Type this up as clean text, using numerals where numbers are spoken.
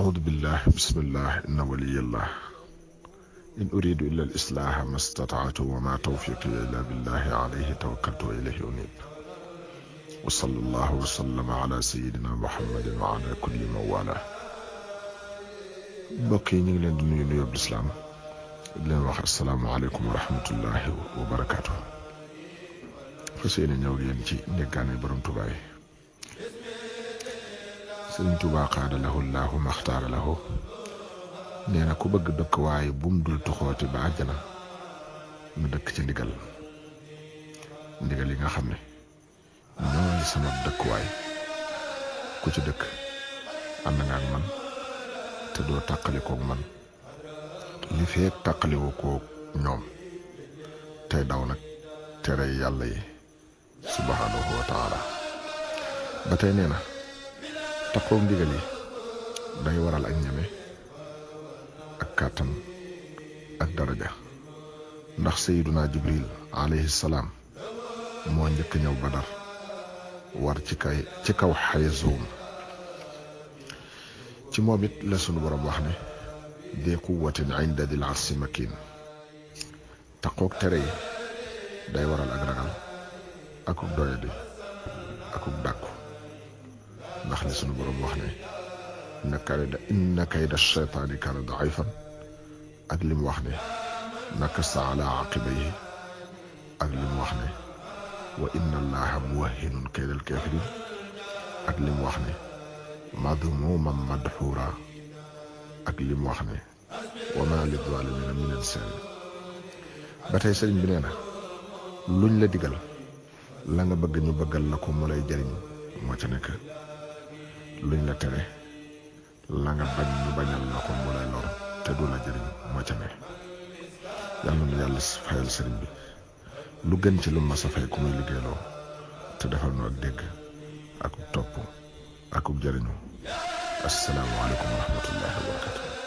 أعوذ بالله بسم الله إن ولي الله إن أريد إلا الإصلاح ما استطعت وما توفيقي إلا بالله عليه توكلت وإليه أنيب وصلى الله وسلم على سيدنا محمد وعلى كل من والاه. mbokk yi ñu ngi leen di nuyu nuyoo lislaam di leen wax asalaamaaleykum wa rahmatullahi wa barakaatu. fas yéene ñëw yéen ci ndénkaane borom Tuubaa yi. Sëriñ Tuubaa xaada lahu llaahu maxtaara lahu nee na ku bëgg dëkk waaye bum dul tuxooti ba àjjana nga dëkk ci ndigal yi nga xam ne ñooy sama dëkkuwaay ku ci dëkk ànd nga ak man te doo tàqalikoog man li feek tàqaliwoo koog ñoom tey daw nag tere yàlla yi subhanahu wa taala. ba tey nee na taqoog ndigal yi day waral ak ñeme ak kàttan ak daraja ndax sayyiduna Jibril alayhi salaam moo njëkk ñëw Badar war ci kaw xayzoom ci moom it la sunu borom wax ne dee quwwatin inda dil arsi makin. taqoog tere yi day waral ak ragal akuk doyadi akuk dàkku ndax li sunu borom wax ne inna kayda shaytaani kaana daifan ak li mu wax ne nakasa ala aqibayhi ak li mu wax ne wa inna allaha muwahhinun kaydal kafirin ak li mu wax ne madmuman madxuura ak li mu wax ne wa ma li zalimina min ansar. ba tey sëriñ bi nee na luñ la digal la nga bëgg ñu bëggal la ko mu lay jëriñ moo ca nekk, luñ la tere la nga bañ ñu bañal la ko mu lay lor te du la jëriñ moo ca ne. yàlla na yàlla fayal sëriñ bi lu gën ci lu ma sa fay ku muy liggéeyloo te defal nu ak dégg ak topp ak jëriñu. assalaamu aleykum wa rahmatullahi wa barakatuh.